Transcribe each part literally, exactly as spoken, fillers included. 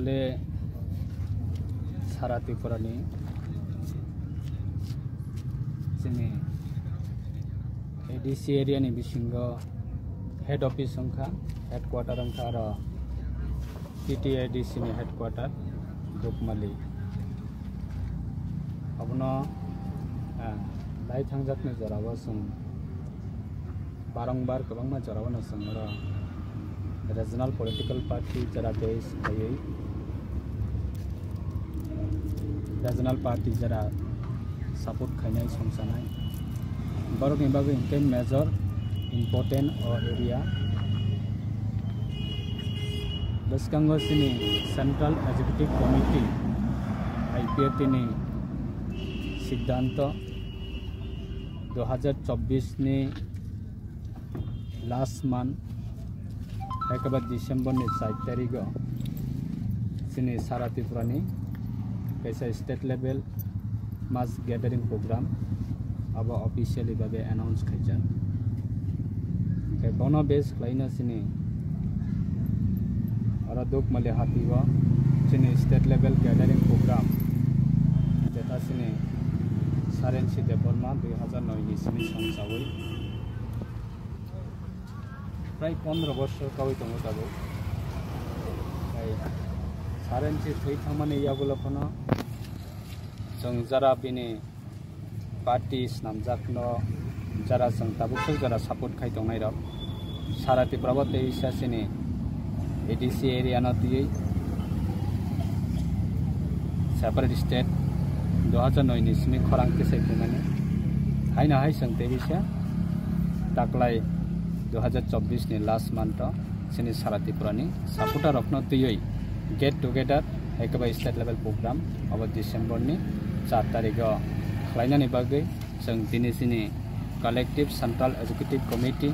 Le sara Tripura ni chini A D C area ni bisingo head office wngkha, headquarter wngkha aro T T A D C ni headquarter Dukmali. Abono, ah, lai thangjakni jorao chwng barongbar kwbangma jorao no chwng oro regional political party jora base khaiwi, regional party jora support khainai songsanai. Borokni bagwi hwnkhe major important o area. Bwskango chini Central Executive Committee, I P F T ni siddhanto, dui hajar chobbish ni last month, ekaba December ni char tarigo chini sara Tripura ni kaisa state level mass gathering program abo officially babe announce khaijak. Hwnkhe bono base khlaino chini oro Dukmali hati o chini state level gathering program jeta chini Sarensi Debbarma dui hajar noi ni simi songchawi prai pondro bosor kawi tongo tabuk. Tei Sarensi thwi thangmani yagulo phano chwng jara bini party snamjakno jara chwng tabuk swk jara support khai tongnai rok. Sara Tripura bo tei wisa chini A D C area no twiwi separate state dui hajar noi ni simi khorang tisai phaimani. Haino hai chwng tei wisa taklai dui hajar chobbish ni last month o chini sara Tripura ni supporter rokno twiwi get together hai khe bai state level program abo December ni char tarikh o khlainani bagwi chwng tini chini collective Central Executive Committee,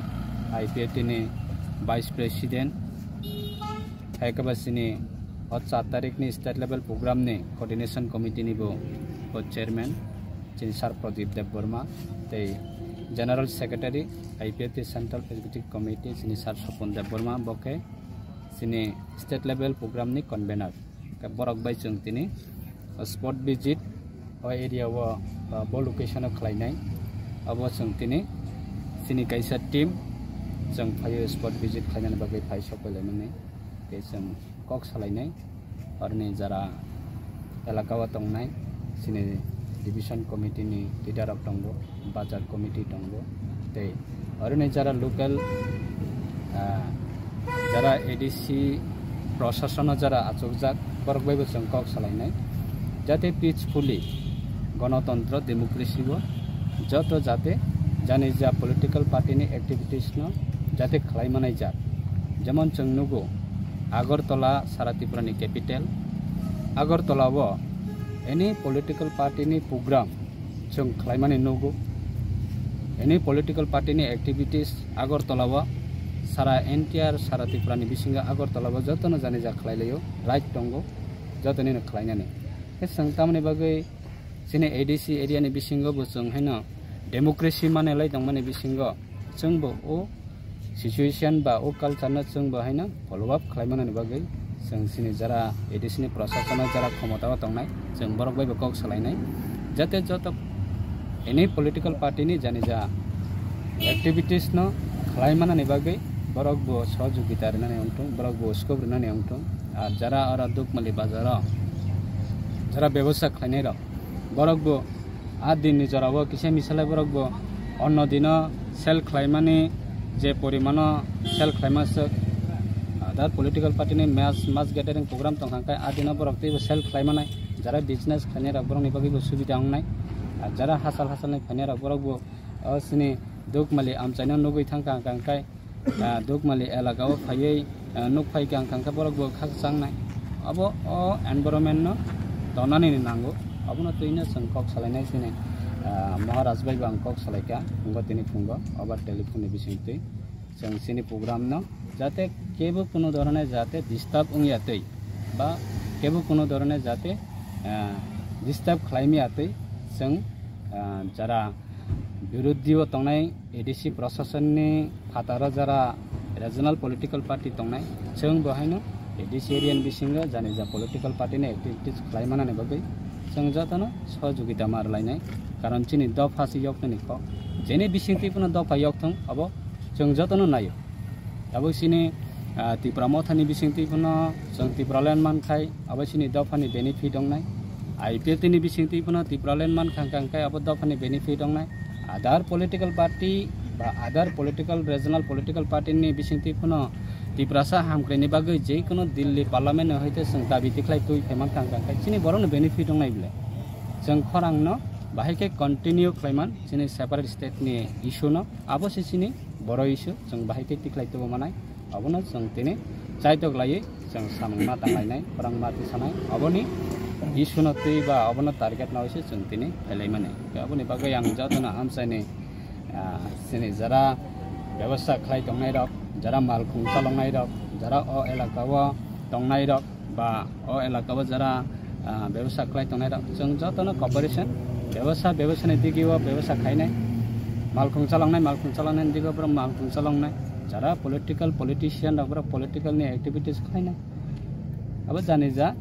I P F T ni Vice President, hai khe bai chini o char tarikh ni state level program ni coordination committee ni bo, bo chairman chini Sir Pradip Debbarma tei General Secretary I P F T Central Executive Committee chini Sir Sopon Debbarma, bo khe chini state level program ni convener. Khe borok bai chwng tini spot visit o area o, ah, bo location o khlainai. Abo chwng tini chini kaisa team chwng phaio spot visit khlainani bagwi phai sok pai laimani. Tei chwng kok salainai, oroni jara elaka o tongnai chini division committee ni leader rok tongo, bazar committee tongo, tei oroni jara local, ah, jara A D C prosasono jara achukjak, borok bai bo chwng kok salainai, jate peacefully, gonotontro, democracy o joto jate jani ja political party ni activities no jate khlai manai jak. Jemon chwng nugo, Agartala sara Tripura ni capital. Agartala o any political party ni program chwng khlaimani nugo. Any political party ni activities Agartala o sara N T R sara Tripura ni bisingo Agartala o jotono jani ja khlai laio, right tongo jotoni no khlainani. Khe chwng tamoni bagwi chini A D C area ni bisingo bo chwng haino democracy manwi lai tongmani bisingo chwngbo o situation ba o culture no chwngbo haino follow up khlai manani bagwi chwng chini jara A D C ni prosasono jara khomota o tongnai chwng borok bai bo kok salainai, jate joto any political party ni jani ja activities no khlai manani bagwi borok bo sohojogita rinani wngthung, borok bo scope rinani wngthung. Ar jara oro Dukmali bazar o jara bebosta khlainai rok, borok bo a din ni jora o kisa misa lai borok bo onno dino sell khlaimani je porimano sell khlaima swk. Other political party ni mass, mass gathering program tong kha khe a dino borok teibo sell khlaimanai. Jara business khlainai rok borokni bagwi bo subida wngnai. Ar jara hachal hachal ni phainai rok borok bo o chini Dukmali amchaino nugwi thang kha, hwnkha khe ah, Dukmali elaka o phaiwi, ah, nuk phai kha, hwnkha khe borok bo khakchang nai. Abo o environment no tonani ni nango. Abono twi no chwng kok salai nai chini, ah, Maharaj bai bo ang kok salai kha, phungo tini phungo, obo telephone ni bising twi. Chwng chini program no jate kebo kuno dhorone jate disturb wng ya twi, ba kebo kuno dhorone jate, ah, disturb khlai mi ya twi, chwng, ah, jara birodhi o tongnai A D C prosason ni phataro jara regional political party tongnai, chwng bo haino A D C area ni bisingo jani ja political party ni activities khlai manani bagwi chwng jotono sohojogita ma rwlainai, karon chini dopha se yoktoni kok, jeni bisingtwi phano dopha yokthung abo chwng jotono naio. Abo chini, ah, Tipra Mothani bisingtwi phano chwng Tipraland mankhai, abo chini dophani benefit wngnai. I P F T ni bisingtwi phano Tipraland mankha hwnkha hwnkhe abo dophani benefit wngnai. Other political party ba other political, regional political party ni bisingtwi phano Tiprasa hamkrai ni bagwi je kono Delhi parliament ni hoite chwng dabi tikhlai twi phaimankha hwnkha hwnkhe chini borokno benefit wngnai bwle. Chwng khorang no bahai khe continue khlaiman chini separate state ni issue no, abo se chini boro issue, chwng bahai khe tikhlai tubu manai. Abono chwng tini chaitok laiwi chwng samung ma tanglainai, khorang ma tisanai. Aboni issue no twi ba abono target nawi se chwng tini phelaimani. Aboni bagwi ang jotono amchaini, ah, chini jara bebasa khlai tongnai rok, jara malkhung chalongnai rok, jara o elaka o tongnai rok, ba o elaka o jara, ah, bebasa khlai tongnai rok, chwng jotono cooperation, bebasa, bebasani digio bebasa khainai, malkhung chalongnai, malkhung chalongnai digio borok malkhung chalongnai, jara political politician rok borok political ni activities khlainai. Abo jani ja,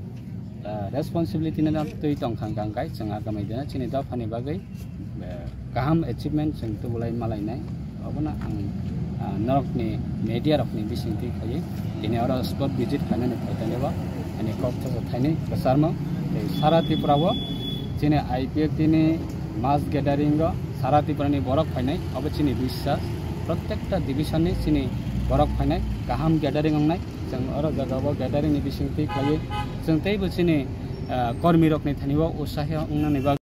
ah, responsibility no twi tongkha hwnkha hwnkhe chwng agamai dino chini dophani bagwi, eh, kaham achievement chwng tubulai malainai. Obono ang, ah, norokni media rokni bisingtwi khaiwi tini oro spot visit khainani phaitani bo ani kok thasa thaini kwcharmo. Tei sara Tripura o chini I P F T ni mass gathering o sara Tripura ni borok phainai, obo chini biswas. Protekta division ni chini borok phainai, kaham gathering wngnai. Chwng oro jaga o gathering ni bisingtwi khaiwi chwng teibo chini, ah, kormi rokni thani o utsahi wngnani bagwi